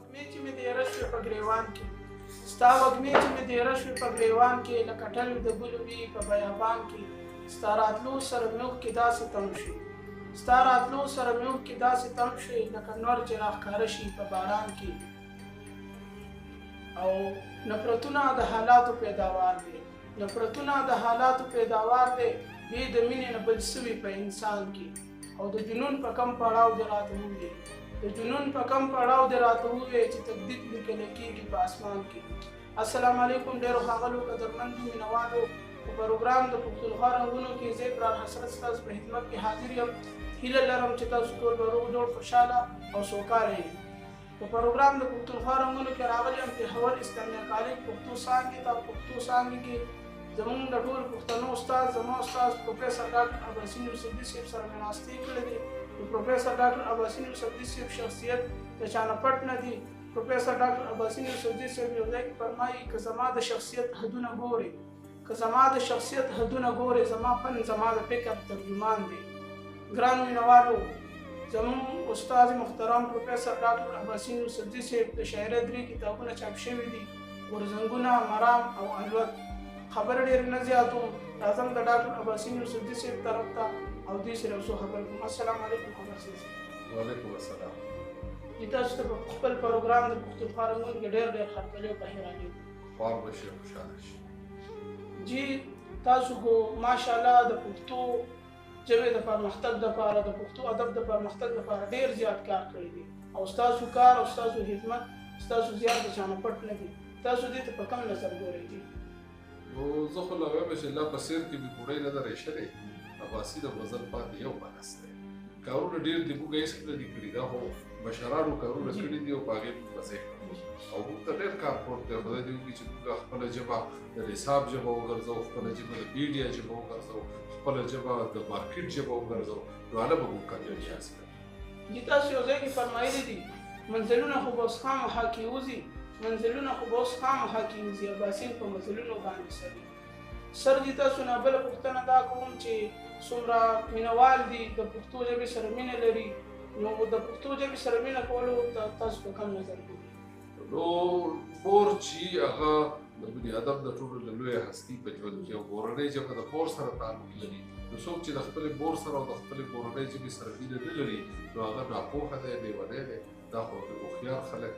وږمې چې مې دېره شوې په ګرېوان کې، ستا وږمې چې مې دېره شوې په ګرېوان کې، لکه ټل د ګلو وي په بیابان کې، ستا راتلو سره مې اوښکې داسې تم شوې، ستا راتلو سره مې اوښکې داسې تم شوې، لکه نور چې راښکاره شي په باران کې. او نفرتونه د حالاتو پیداوار دی، نفرتونه د حالاتو پیداوار دی، بې د مینې نه بل سوي په انسان کې. او د جنون په کم پړاو دې راته ووې، د جنون په کم پړاو دې راته ووې، چې تقدیر لیکل کېږي په اسمان کې. السلام علیکم ډېرو ښاغلو قدرمندو مینهوالو، په پروګرام د پښتونخوا رنګونو کې زه ابرار حسرت ستاسو په خدمت کې حاضر یم. هیله لرم چې تاسو ټول به روغ جوړ، خوشحاله او سوکاله یئ. په پروګرام د پښتونخوا رنګونو کې راغلی یم پېښور اسلامیه کالج پښتو څانګې ته. پښتو څانګې کې زمونږ د ټولو پښتنو استاد، زما استاد پروفیسر ډاکټر عباسین یوسفزي صاحب سره مې ناستې کړې دي. د پروفیسر ډاکټر عباسین یوسفزي صاحب شخصیت د چا نه پټ نه دي. پروفیسر ډاکټر عباسین یوسفزي صاحب یو ځای کې فرمایي، که زما د شخصیت حدونه ګورې، که زما د شخصیت حدونه ګورې، زما فن زما د فکر ترجمان دی. ګران مینهوالو، زمونږ استاد محترم پروفیسر ډاکټر عباسین یوسفزي صاحب د شاعرۍ درې کتابونه چاپ شوي دي، غورځنګونه، مرام او الوت. خبرې ډېرې نه زیاتوم، راځم د ډاکټر عباسین یوسفزي صاحب طرف ته او دوی سره یو څو خبرې کوم. السلام علیکم عباسین صاحب. وعلیکم السلام. جي تاسو ته په خپل پروګرام د پښتونخوا رنګونو کې ډېر ډېر هرکلی او په حیراني. خوار به شي، خوشحاله شي. جي تاسو خو ماشاءالله د پښتو ژبې د پرمختګ دپاره، د پښتو ادب د پرمختګ دپاره ډېر زیات کار کړی دی، او ستاسو کار او ستاسو خدمت، ستاسو زیار د چا نه پټ نه دی. تاسو دې ته په کوم نظر ګورئ جي؟ نو زه خو لا وایم چې لا په سیر کې مې ګوړۍ نه ده رېشلې، عباسي د مزل پاتې یو بنس دی. کارونه ډېر دي، موږ هېڅ نه دي کړي، دا خو بشرانو کارونه کړي دي او په هغې موږ مزې کوو، او موږ ته ډېر کار پروت دی. خدای دې وکړي چې موږ خپله ژبه د نصاب ژبه وګرځوو، خپله ژبه د میډیا ژبه وګرځوو، خپله ژبه د مارکیټ ژبه وګرځوو، نو هله به موږ کامیابي حاصله کړو. جي تاسو یو ځای کې فرمایلي دي، منزلونه خو به اوس خامخا کېوځي، منزلونه خو به اوس خامخا کېوځي، عباسین په مزلونو باندې سري. سر جي تاسو نه بله پوښتنه دا کوم چې څومره مینهوال دي د پښتو ژبې سره مینه لري، نو د پښتو ژبې سره مینه کولو ته تاسو په کوم نظر ګورئ؟ نو مور چې هغه د بني ادم د ټولو له لویه هستي په ژوند کې، او مورنۍ ژبه د مور سره تعلق لري، نو څوک چې د خپلې مور سره او د خپلې مورنۍ ژبې سره مینه نه لري، نو هغه ناپوهه دی، لېونی دی. دا خو د هوښیار خلک،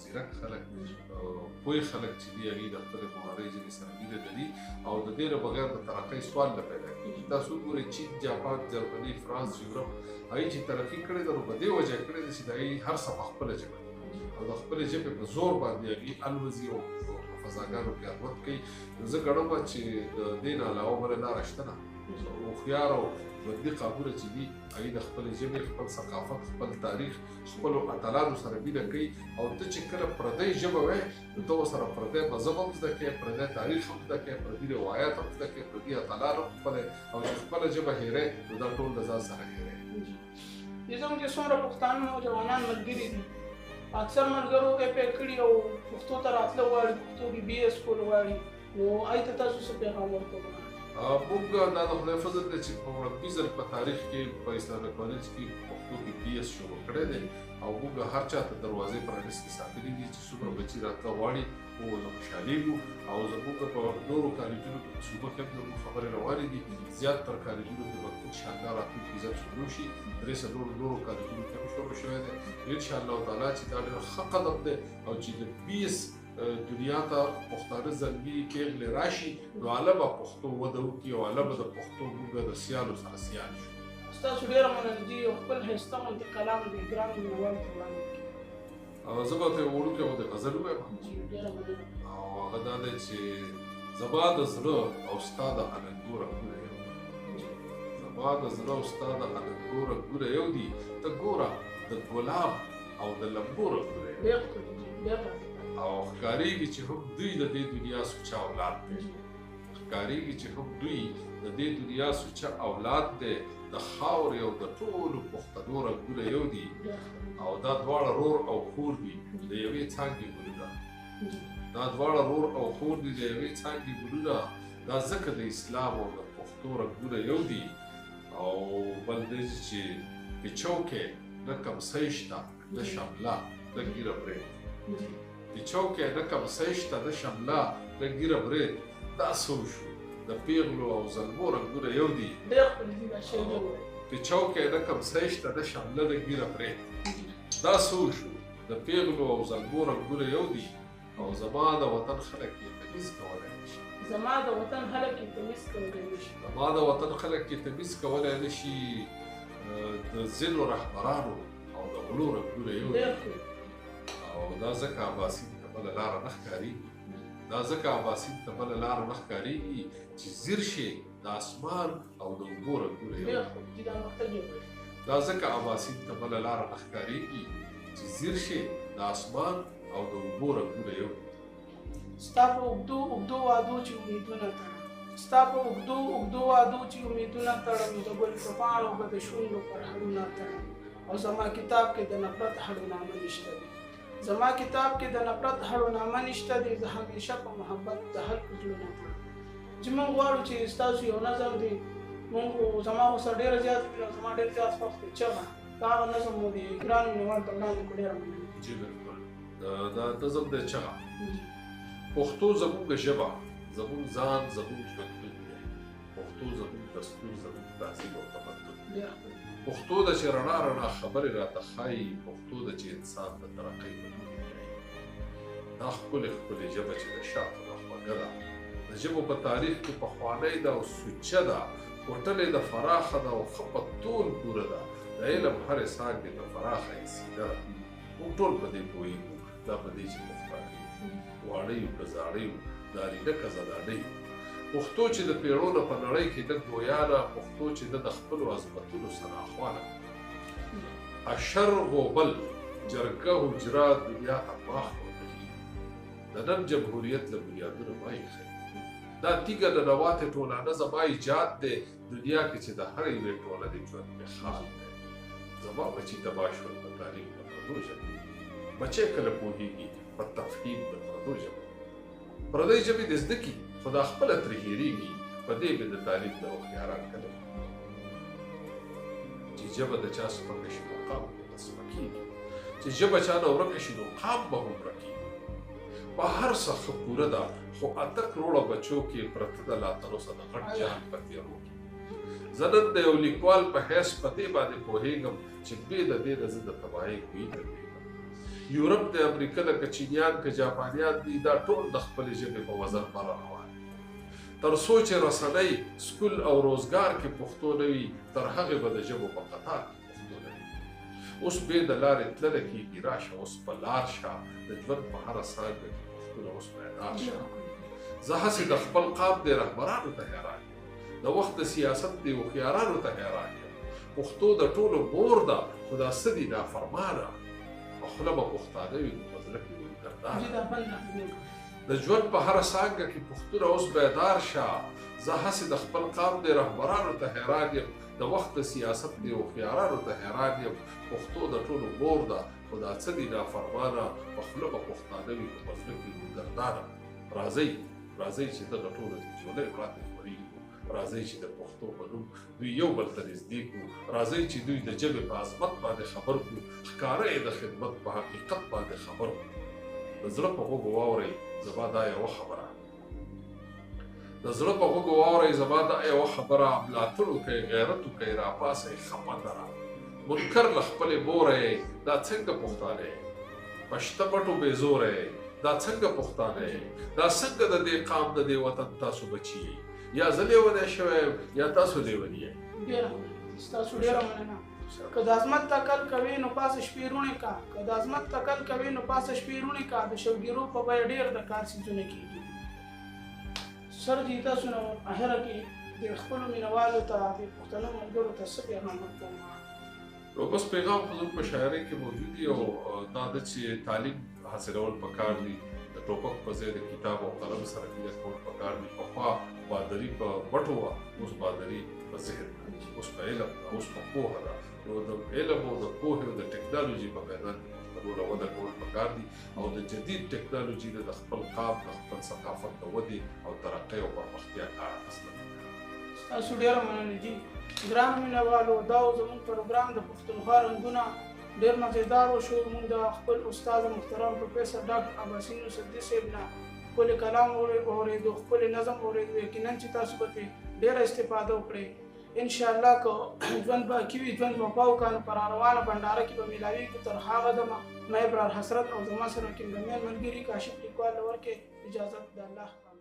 ځیرک خلک، پوه خلک چې دي، هغوی د خپلې مورنۍ ژبې سره مینه لري، او د دې نه بغیر د ترقۍ سوال نه پیدا کېږي. تاسو وګورئ چین، جاپان، جرمني، فرانس، یورپ، هغوی چې ترقي کړې ده، نو په دې وجه کړې ده چې د هغوی هر څه په خپله ژبه دي، او د خپلې ژبې په زور باندې هغوی الوځي او په فضاګانو کې الوت کوي. نو زه ګڼم چې د دې نه علاوه بله لاره شته نه. هوښیار او ژوندي قامونه چې دي، هغوی د خپلې ژبې، خپل ثقافت، خپل تاریخ، خپلو اتلانو سره مینه کوي. او ته چې کله پردۍ ژبه وایې، نو ته ورسره پردی مذهب هم زده کوې، پردی تاریخ هم زده کوې، پردي روایت هم زده کوې، پردي اتلان هم خپلې، او چې خپله ژبه هېرې، نو دا ټول له ځان سره هېرې. جي زموږ چې څومره پښتانه نوجوانان ملګري دي، اکثر ملګرو اپ ای کړي او پښتو ته راتله غواړي، پښتو کې بي ایس کول غواړي، نو آی ته تاسو څه پیغام ورکوئ؟ موږ دا د خدای فضل دی چې په وړاندې ځل په تاریخ کې په اسلامي کالج کې پښتو کې بي ایس شروع کړی دی، او موږ هر چا ته دروازې پرانیستې ساتلې دي چې څومره بچي راتله غواړي موږ ورته خوشحالېږو. او زموږ په نورو کالجونو کې په صوبه کې هم زموږ خبرې روانې دي، زیات تر کالجونو کې به انشاءالله راتلونکي ځل شروع شي، درې څلور نورو کالجونو کې هم شروع شوی دی انشاءالله تعالی، چې دا ډېر ښه قدم دی. او چې د بي ایس دنیا ته پښتانه زلمي پېغلې راشي، نو هله به پښتو وده وکړي، او هله به د پښتو موږ د سیالو سره سیال شو. ستاسو ډېره مننه جي، یو خپل ښایسته غوندې کلام دې ګران مینهوالو ته وړاندې کړي. زه به ورته یو وړوکی غوندې غزل ووایم. جي ډېره مننه. او هغه دا دی چې زما د زړه او ستا د النګو رنګونه یو دي، زما د زړه او ستا د النګو رنګونه یو دي، ته ګوره د ګلاب او د لمبو رنګونه یو دي. ډېر ښکلي جي، ډېر ښکلي. او ښکارېږي چې هم دوی د دې دنیا سوچه اولاد دی، ښکارېږي چې هم دوی د دې دنیا سوچه اولاد دی، د خاورې او د ټولو پښتنو رنګونه یو دي، او دا دواړه رور او خور دي د یوې څانګې ګلونه، دا دواړه رور او خور دي د یوې څانګې ګلونه، دا ځکه د اسلام او د پښتو رنګونه یو دي. او بل دی چې په چوکې نه کمسۍ شته، نه شمله، نه ږیره پرې. د چوکې نه کمسۍ شته، نه شمله، نه ږیره برېت، دا څه وشو؟ د پیغلو او زلمو رنګونه یو دي. ډېر ښکلي دي دا شعر دی ووایه. په چوکې نه کمسۍ شته، نه شمله، نه ږیره برېت، دا څه وشو؟ د پیغلو او زلمو رنګونه یو دي، او زما د وطن خلک یې تمیز کولی نه شي. زما د وطن خلک یې تمیز کولی نه شي. زما د وطن خلک یې تمیز کولی نه شي. د ځینو رهبرانو او د غلو رنګونه یو دي. او دا ځکه اباسین ته بله لاره نه ښکارېږي، دا ځکه اباسین ته بله لاره نه ښکارېږي چې ځیر شي د اسمان او د اوبو رنګونه یو دي. دا ځکه اباسین ته بله لاره نه ښکارېږي چې ځیر شي د اسمان او د اوبو رنګونه یو دي. ستا په اوږدو اوږدو وعدو چې امیدونه تړم، ستا په اوږدو اوږدو وعدو چې امیدونه تړم، د ګل په پاڼو به د شونډو پرهرونه تړم، او زما کتاب کې د نفرت هړونامه نشته دی، زما کتاب کې د نفرت هړونامه نشته دی، زه همیشه په محبت د خلکو زړونه تړم. چې موږ غواړو چې ستاسو یو نظم دی، موږ زما خو سره ډېره زیاته مینه، زما ډېر زیات خوښ دی، چغه که هغه نظم مو د ګرانو مینهوالو ته وړاندې کړو، ډېره مننه. جي بالکل، دا نظم دی چغه. پښتو زموږ ژبه، زموږ ځان، زموږ ژوندون دی. پښتو زموږ دستور، زموږ تهذیب او تمدن. پښتو ده چې رڼا رڼا خبرې راته ښایي، پښتو ده چې انسان د ترقۍ په لوري بیایي. دا ښکلې ښکلې ژبه چې د شاتو نه خوږه ده، د ژبو په تاریخ کې پخوانۍ ده او سوچه ده، کوټلې ده، فراخه ده او ښه په تول پوره ده، د علم هرې څانګې ته فراخه یې سینه ده. موږ ټول په دې پوهېږو، دا په دې چې پښتانه یو، واړه یو که زاړه یو، نارینه که زنانه یو. پښتو چې د پیړو نه په نړۍ کې ده ګویانه، پښتو چې ده د خپلو عظمتونو ثناخوانه. اشر غوبل جرګه حجره دنیا ته ماخ ورکوي، د نن جمهوریت له بنیادونو ما ایښی. دا تیږه د نواتې ټولانه زما ایجاد دی، دنیا کې چې د هرې یوې ټولنې ژوند مې خال دی. زما بچي تباه شول په تعلیم د پردو ژبو، بچی کله پوهېږي په تفهیم د پردو ژبو. پردۍ ژبې دې زده کړي خو دا خپله ترې هېرېږي، په دې به د تعلیم د هوښیاران کله چې ژبه د چا سپکه شي نو قام به سپکېږي، چې ژبه چا نه ورکه شي نو قام به هم ورکېږي. په هر څه ښه پوره ده، خو 8 کروړه بچو کې پرته ده لا تر اوسه د غټ جهان په تیرو کې. زه نن د یو لیکوال په حیث په دې باندې پوهېږم چې بې د دې نه زه د تباهۍ کوی ته لوېږم. یورپ د امریکا ده که چینیان که جاپانیان دي، دا ټول د خپلې ژبې په وزن بره روان دي. تر څو چې رسنۍ، سکول او روزګار کې پښتو نه وي، تر هغې به د ژبو په قطار کې پښتو نه وي. اوس بې د لارې تلله کېږي، راشه اوس په لار شه، د ژوند په هره څانګه کې پښتونه اوس بیدار شه. زه هسې د خپل قام د رهبرانو ته حیران یم، د وخت د سیاست د هوښیارانو ته حیران یم. پښتو د ټولو مور ده، خو دا څه دي نافرمانه، په خوله به پښتانه وي خو په زړه کې به ګردانه. د ژوند په هره څانګه کې پښتونه اوس بیدار شه. زه هسې د خپل قام د رهبرانو ته حیران یم، د وخت د سیاست د هوښیارانو ته حیران یم. پښتو د ټولو مور ده، خو دا څه دي نافرمانه، په خوله به پښتانه وي خو په زړه کې ګردانه. راځئ راځئ چې دغه ټولو د جولۍ وړاندې خورېږو، راځئ چې د پښتو په نوم دوی یو بل ته نږدې کړو، راځئ چې دوی د ژبې په عظمت باندې خبر کړو، ښکاره یې د خدمت په حقیقت باندې خبر کړو. د زړه په غوږو واورئ زما دا یوه خبره، د زړه په غوږو واورئ زما دا یوه خبره، ملاتړ وکړئ، غیرت وکړئ، راپاسئ خپه دره. منکر له خپلې موره یې، دا څنګه پښتانه یې؟ په شته مټو بې زوره یې، دا څنګه پښتانه یې؟ دا څنګه د دې قام د دې وطن تاسو بچي یئ؟ یا زه لیونی شوی یم یا تاسو لیوني یئ. ډېره مننه، ستاسو ډېره مننه. که د عظمت تکل کوې نو پاسه شپې روڼې کا، که د عظمت تکل کوې نو پاسه شپې روڼې کا، د شوګیرو په بیه ډېر د کار څیزونه کېږي. سر جي تاسو نو اخره کې د خپلو مینهوالو ته، د پښتنو ملګرو ته څه پیغام ورکوم؟ نو بس پیغام خو زموږ په شاعرۍ کې موجود دی، او دا ده چې تعلیم حاصلول پکار دي، د ټوپک په ځای د کتاب او قلم سره مینه کول پکار دي. پخوا بادري په مټو وه، اوس بادري په ذهن ده، اوس په علم ده، اوس په پوهه ده. نو د علم او د پوهې او د ټکنالوژي په میدان کې پښتنو له وده کول پکار دي، او د جدید ټکنالوژي نه د خپل قام، د خپل ثقافت د ودې او ترقۍ او پرمختیا کار اخیستل پکار دي. ستاسو ډېره مننه جي. ګرانو مینهوالو، دا و زموږ پروګرام د پښتونخوا رنګونه. ډېر مزېدار وشو. موږ د خپل استاد محترم پروفیسر ډاکټر عباسین یوسفزي صاحب نه ښکلی کلام اورېدو، ښکلی نظم اورېدو. یقینا چې تاسو به ترې ډېره استفاده وکړئ. انشاءالله که ژوند باقي وي، ژوند وفا وکړه، نو په راروانه بنډاره کې به میلاویږو. تر هغه دمه ما ابرار حسرت او زما سره کیمرمین ملګري کاشف لیکوال له ورکې اجازت. د الله.